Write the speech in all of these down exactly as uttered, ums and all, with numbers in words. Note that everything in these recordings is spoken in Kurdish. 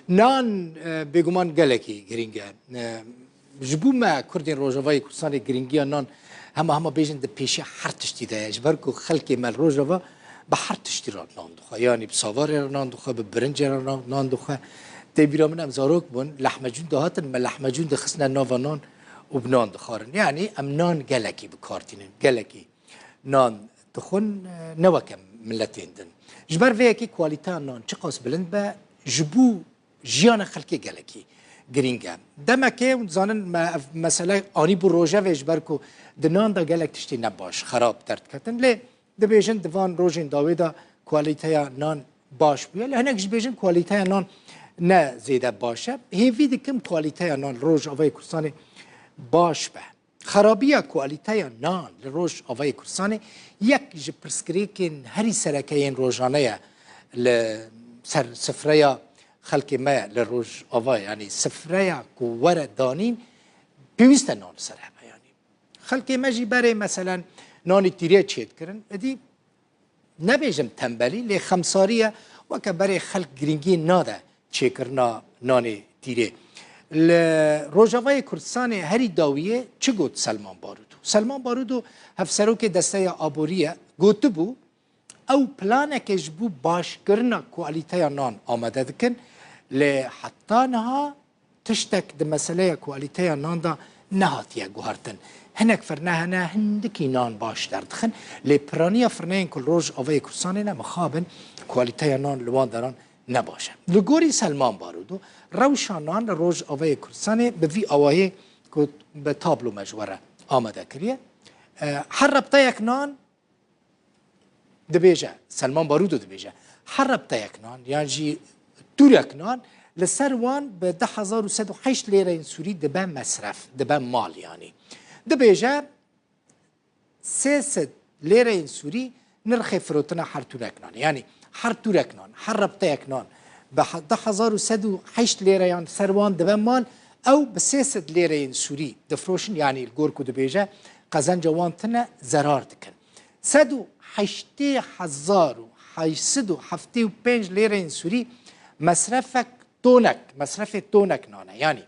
Nan, e, bêguman gelekî girîng e. E, ji bo me Kurdên Rojavayê Kurdistanê girîngiya nan hema hema bêjin di pêşiya her tiştî de ye. Ji ber ku xelkê me li Rojava bi her tiştî re nan dixwe. Yanî bi savarê re nan dixwe, bi birincê re nan, nan dixwe. Tê bîra min em zarok bûn, lehmecûn dihatin, me lehmecûn dixistine nava nan û bi nan dixwarin. Yanî em nan gelekî bi kar tînin, gelekî nan dixwin, e, ne weke miletên din. Ji ber vê yekê kwalîteya nan çiqas bilind be, ji bo jiyana xelkê gelekî girîng e. Demekê hûn dizanin me ev mesele anî bû rojevê ji ber ku di nan de gelek tiştê ne baş, xerab derdiketin. Lê dibêjin di van rojên dawê de kwalîteya nan baş bûye. Lê hinek jî bêjin kwalîteya nan ne zêde baş e. Hêvî dikim kwalîteya nan li Rojavayê Kurdistanê baş be. Xerabiya kwalîteya nan li Rojavayê Kurdistanê yek ji pirsgirêkên herî sereke yên rojane ye li ser sifreya xelkê me ye li Rojava, yanî sifreya ku were danîn pêwîst e nan li ser hebe. Yanî xelkê me jî berê meselen nanî tîrê çêdikirin, êdî nebêjim tembelî, lê xemsarî ye, weke berê xelk girîngiyê nade çêkirina nanê tîrê. Li Rojavayê Kurdistanê herî dawiyê çi got Selman Barûto? Selman Barûto hevserokê Desteya Aborî ye, gotibû, ew planeke ji bo başkirina kualîteya nan amade dikin, lê heta niha tiştek di meseleya kualîteya nan de nehatiye guhertin. Hinek firne hene, hindikî nan baş derdixin, lê piraniya firneyên ku li Rojavayê Kurdistanê ne mixabin, kualîteya nan li wan deran ne baş e. Li gorî Selman Barûto, rewşa nan li Rojavayê Kurdistanê bi vî awayê ku bi tablo me ji we re amade kiriye. E, her rebteyek nan dibêje, Selman Barûto dibêje, her rebteyek nan yan jî tûrek nan li ser wan bi du hezar û sed û heşt lêreyên Sûrî dibe mesref, dibe mal yanî. Dibêje, sê sed lêreyên Sûrî nirxê firotina her tûrek nan e. Yanî her tûrek nan, her rebteyek nan bi he-, du hezar û sed û heşt lêreyan ser wan dibe mal, ew bi sê sed lêreyên Sûrî difroşin, yanî li gor ku dibêje, qezenca wan tune, zerar dikin. Sed û heştê hezar û heşt sed û heftê û pênc lêreyên Sûrî mesrefek tonek, mesrefê tonek nan e. Yanî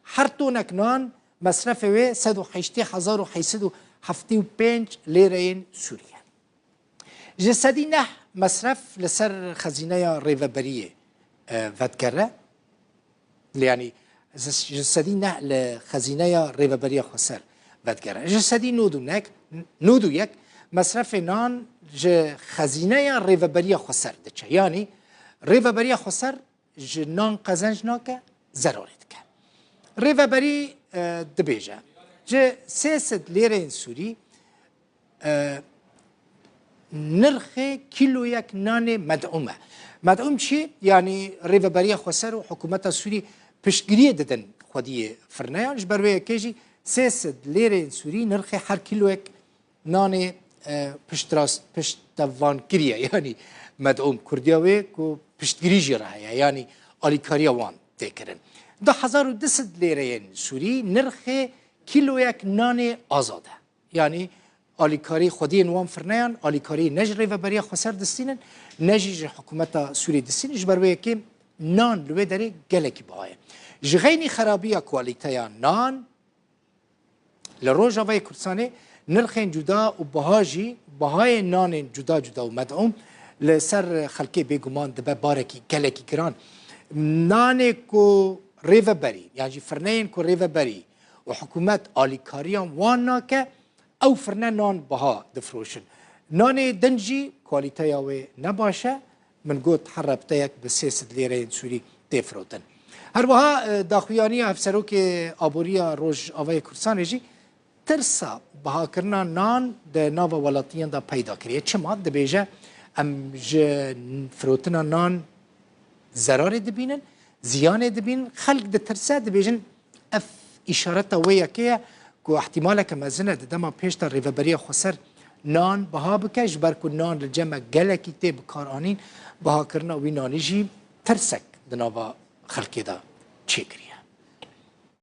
her tonek nan mesrefê wê sed û heştê hezar û heşt sed û heftê û pênc lêreyên Sûrî ye. Ji sedî neh mesref li ser xezîneya rêveberiyê, e, vedigere. Lê yanî ji, ji sedî neh li xezîneya rêveberiya xweser vedigere. Ji sedî nod û nek, nod û yek mesrefê nan ji xezîneya rêveberiya xweser diçe. Yanî rêveberiya xweser ji nan qezenc nake, zerarê dike. Rêveberî, e, dibêje, ji sê sed lêreyên Sûrî, e, nirxê kîloyek nanê med'ûm e. Med'ûm çi? Yanî Rêveberiya Xweser û Hikûmeta Sûrî piştgiriyê didin xwediyê firneyan. Ji ber wê yekê jî sê sed lêreyên Sûrî nirxê her kîloyek nanê, e, piştrast-, piştevankirî ye, yanî med'ûm, kurdiya wê ku piştgirî jî re heye, yanî alîkariya wan tê kirin. Du hezar û du sed lêreyên Sûrî nirxê kîloyek nanê azad e. Yanî alîkarî xwediyên wan firneyan, alîkarî ne ji Rêveberiya Xweser distînin, ne jî ji hikûmeta Sûrî distînin. Ji ber wê yekê nan li wê derê gelekî biha ye. Ji xeynî xerabiya kwalîteya nan, li Rojavayê Kurdistanê nirxên cuda û biha jî, bihayê nanên cuda cuda û med'ûm li ser xelkê bêguman dibe barekî gelekî giran. Nanê ku rêveberî, yan jî firneyên ku rêveberî û hikûmet alîkariyan wan nake, ew firne nan biha difroşin. Nanê din jî kwalîteya wê ne baş e. Min got her rebteyek bi sê sed lêreyên Sûrî tê firotin. Her wiha, e, daxuyaniya Hevserokê Aboriya Rojavayê Kurdistanê jî tirsa bihakirina nan di nava welatiyan de peyda kiriye. Çima? Dibêje, em ji firotina nan zerarê dibînin, ziyanê dibînin. Xelk ditirse, dibêjin, ev îşareta wê yekê ye ku ihtimaleke mezin e di dema pêş de Rêveberiya Xweser nan biha bike, ji ber ku nan li cem me gelekî tê bikaranîn, bihakirina wî nanî jî tirsek di nava xelkê de çêkiriye.